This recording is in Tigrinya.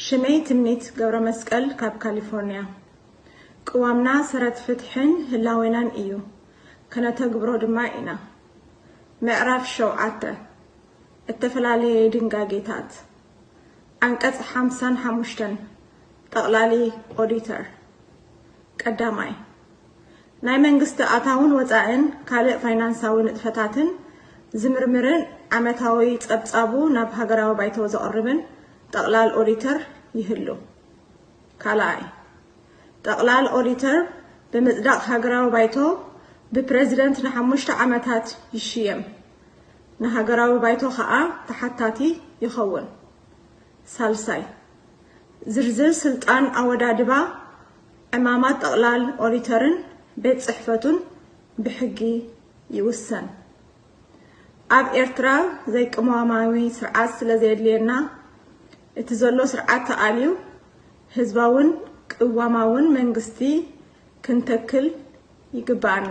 ሽመይ ትምኒት ገብረመስቀል ካብ ካሊፎርኒያ። ቅዋምና ሰረት ፍትሕን ህላዌናን እዩ፣ ከነተግብሮ ድማ ኢና። ምዕራፍ ሸውዓተ፣ እተፈላለየ ድንጋጌታት። ዓንቀጽ ሓምሳን ሓሙሽተን፣ ጠቕላሊ ኦዲተር። ቀዳማይ፣ ናይ መንግስቲ ኣታውን ወጻእን ካልእ ፋይናንሳዊ ንጥፈታትን ዝምርምርን ዓመታዊ ጸብጻቡ ናብ ሃገራዊ ባይቶ ዘቕርብን ጠቕላል ኦዲተር ይህሉ። ካልኣይ፣ ጠቕላል ኦዲተር ብምጽዳቕ ሃገራዊ ባይቶ ብፕረዚደንት ንሓሙሽተ ዓመታት ይሽየም። ንሃገራዊ ባይቶ ኸኣ ተሓታቲ ይኸውን። ሳልሳይ፣ ዝርዝር ስልጣን ኣወዳድባ ዕማማት ጠቕላል ኦዲተርን ቤት ጽሕፈቱን ብሕጊ ይውሰን። ኣብ ኤርትራ ዘይቅዋማዊ ስርዓት ስለ ዘየድልየና፣ እቲ ዘሎ ስርዓት ተኣልዩ ህዝባውን ቅዋማውን መንግስቲ ክንተክል ይግብኣና።